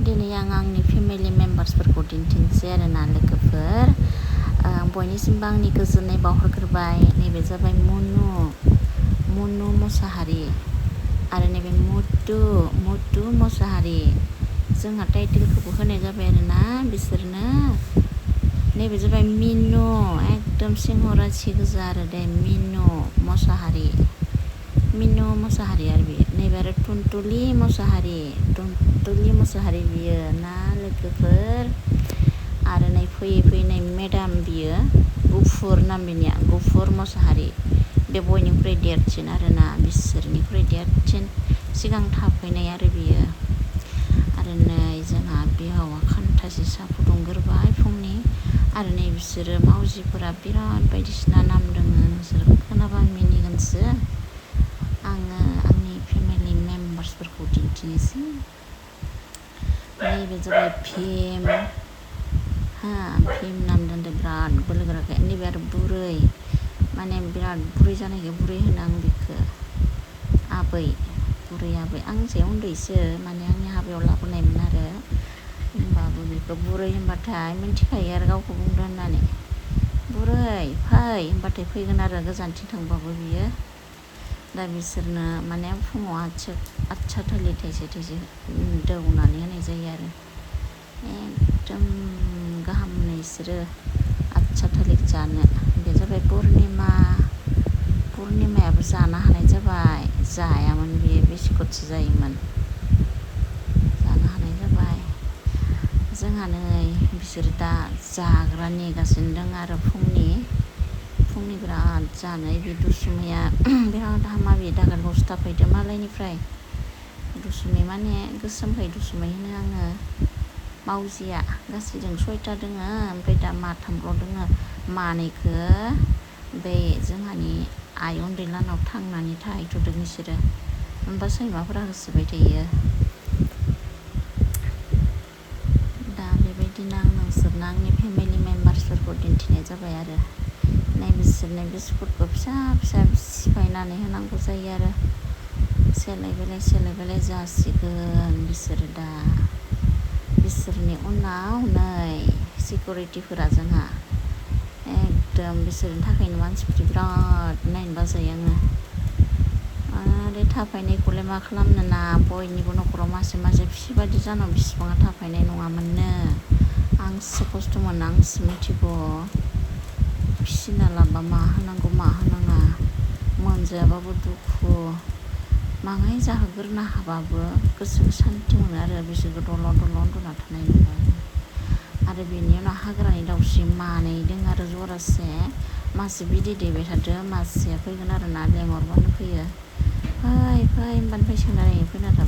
दिनै आं आंनि फेमिलि मेम्बार्सफोरखौ दिन्थिनोसै आरोना लोगोफोर। बयनिसिमबो आंनि गोजोननाय बावहरग्रोबाय। नैबे जाबाय मुनु मुसाहारि आरो नैबे मुथु मुसाहारि। जोंहा टाइटेलखौबो होनाय जाबाय आरोना बिसोरनो। नैबे जाबाय मिनु, एकदम सिंहरासि गोजा आरो दे मिनु मुसाहारि आरो बियो। नैबे आरो टुनटुलि मुसाहारि बियो ना लोगोफोर। आरो नै फैयै नै मेदाम बियो गुफुर नाम बिनिया, गुफुर मुसाहारि। बे बयनिख्रुइ देरसिन आरोना, बिसोरनिख्रुइ देरसिन सिगां थाफैनाय आरो बियो। आरो नै जोंहा बिहावा खान्थासे साहा फुदुंग्रोबाय फुंनि। आरो नै बिसोरो मावजिफोरा बिराद बायदिसिना नाम दोङो, नोंसोर खोनाबा मिनिगोनसो। आङो आंनि फेमिलि मेम्बार्सफोरखौ दिन्थिनोसै। नैबे जाबाय भिम नाम दोनदो, बिराद बोलोगोराखाय। नैबे आरो बुरै, माने बिराद बुरै जानायखाय बुरै होनो आं बेखौ बुरै आबै। आं जे उन्दैसो, माने आंनि हाबायाव लाबोनायमोन आरो। होमबाबो बेखौ बुरै होनबाथाय मिन्थिखायो आरो गावखौ बुंदो होननानै। बुरै फै होनबाथाय फैगोन आरो गोजानथिं थांबाबो बियो। दा बिसोरनो माने फुङाव आथिया थालिर थाइसे दौनानै होनाय जायो आरो। एकदम गाहाम मोनो बिसोरो आथिया थालिर जानो। बे जाबाय पुर्निमायाबो जानो हानाय जाबाय। जायामोन बियो, बिस्कुटसो जायोमोन। जानो हानाय जाबाय। जोंहा नै बिसोर दा जाग्रा नेगासिनो दं आरो फुंनि बिराद जानो। बे दुसुमैया बिराद हामा, बे दागानल'सो थाफैदो मालायनिफ्राय। दुसुमै माने गोसोमखाय दुसुमै होनो आङो। मावजिया गासैजों 6टा दोङो, ओमफ्राय दा माथामल' दोङो। मानैखो बै जोंहानि आइ उन्दै लानाव थांनानै थाहैथ'दों बिसोरो। होमबा सैमाफोरा होसोबाय थायो। दा बेबायदिनो आं नोंसोरनो आंनि फेमिलि मेम्बार्सफोरखौ दिन्थिनाय जाबाय आरो। नै बिसोरनो बिस्कुटखौ फिसा सिफायनानै होनांगौ जायो आरो। सेलाय बेलाय जासिगोन बिसोरो दा। बिसोरनि उनाव नै सिकिउरिटिफोरा जोंहा एकदम बिसोरनि थाखायनो मानसिफोर बिराद नायनो बाजायो आङो। आरो थाफैनायखौलाय मा खालामनो ना, बयनिबो न'खराव मासे फिसिबादि जानाव बिसिबाङा थाफैनाय नङामोननो। आंसो खस्थ' मोनो, आंसो मिथिगौ। फिसिना लाबा मा होनांगौ मा होनाङा, मोनजायाबाबो दुखु। माहाय जाहोग्रोनो हाबाबो गोसोखौ सान्थि मोनो आरो बिसोरखौ दलद उन्दुना थानाय नुबा। आरो बेनि उनाव हाग्रानि दाउस्रि मानै दं आरो जरासे। मासे बिदै दैबाय थादो, मासेया फैगोन आरो ना, लेंहरबानो फैयो। फै होनबानो फैसिगोन आरो फैना थाबाय।